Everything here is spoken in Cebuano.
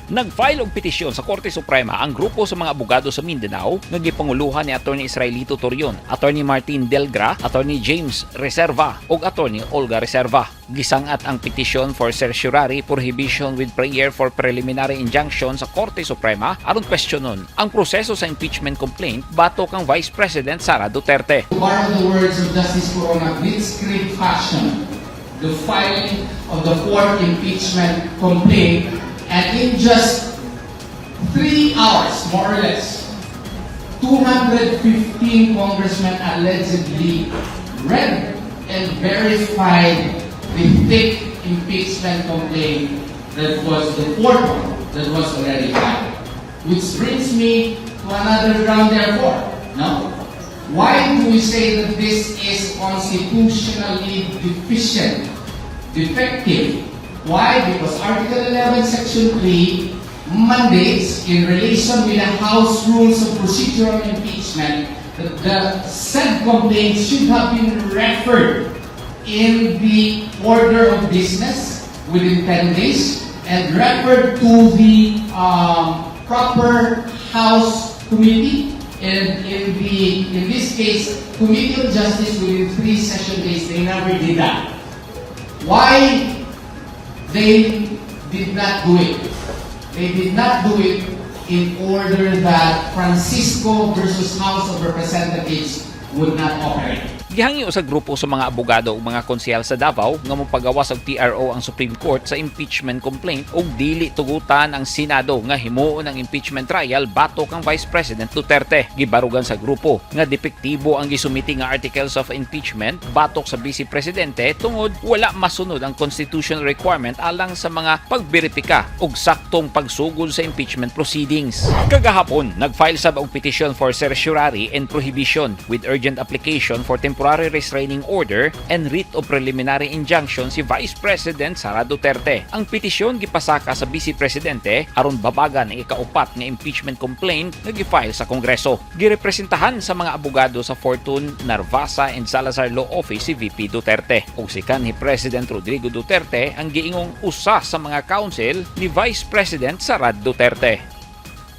Nag-file og petisyon sa Korte Suprema ang grupo sa mga abogado sa Mindanao nga gipanguluhan ni Attorney Israelito Torion, Attorney Martin Delgra, Attorney James Reserva ug Attorney Olga Reserva. Gisangat ang petisyon for certiorari, prohibition with prayer for preliminary injunction sa Korte Suprema aron kwestiyonon ang proseso sa impeachment complaint batok kang Vice President Sara Duterte. To borrow the words of Justice Corona, blitzkrieg fashion, the filing of the fourth impeachment complaint, and in just 3 hours, more or less, 215 congressmen allegedly read and verified the thick impeachment complaint that was the fourth one that was already filed. Which brings me to another ground, therefore. No? Why do we say that this is constitutionally deficient, defective? Why? Because Article 11, Section 3 mandates, in relation with the House Rules of Procedure on Impeachment, that the said complaint should have been referred in the order of business within 10 days and referred to the proper House committee and in this case, Committee on Justice, within 3 session days. They never did that. Why they did not do it? They did not do it in order that Francisco versus House of Representatives would not operate. Gihangyo sa grupo sa mga abogado ug mga konsehal sa Davao nga mopagawas og TRO ang Supreme Court sa impeachment complaint ug dili tugutan ang Senado nga himuon ang impeachment trial batok kang Vice President Duterte. Gibarugan sa grupo nga depektibo ang gisumite nga articles of impeachment batok sa Vice Presidente tungod wala masunod ang constitutional requirement alang sa mga pagberipika ug saktong pagsugod sa impeachment proceedings. Kagahapon, nag-file sab og petition for certiorari and prohibition with urgent application for temporary restraining order and writ of preliminary injunction si Vice President Sara Duterte. Ang petisyon gipasaka sa Vice Presidente aron babagan ang ikaupat nga impeachment complaint nga gi-file sa Kongreso. Girepresentahan sa mga abogado sa Fortune, Narvasa and Salazar Law Office si VP Duterte. Ug si kanhi President Rodrigo Duterte ang giingong usa sa mga counsel ni Vice President Sara Duterte.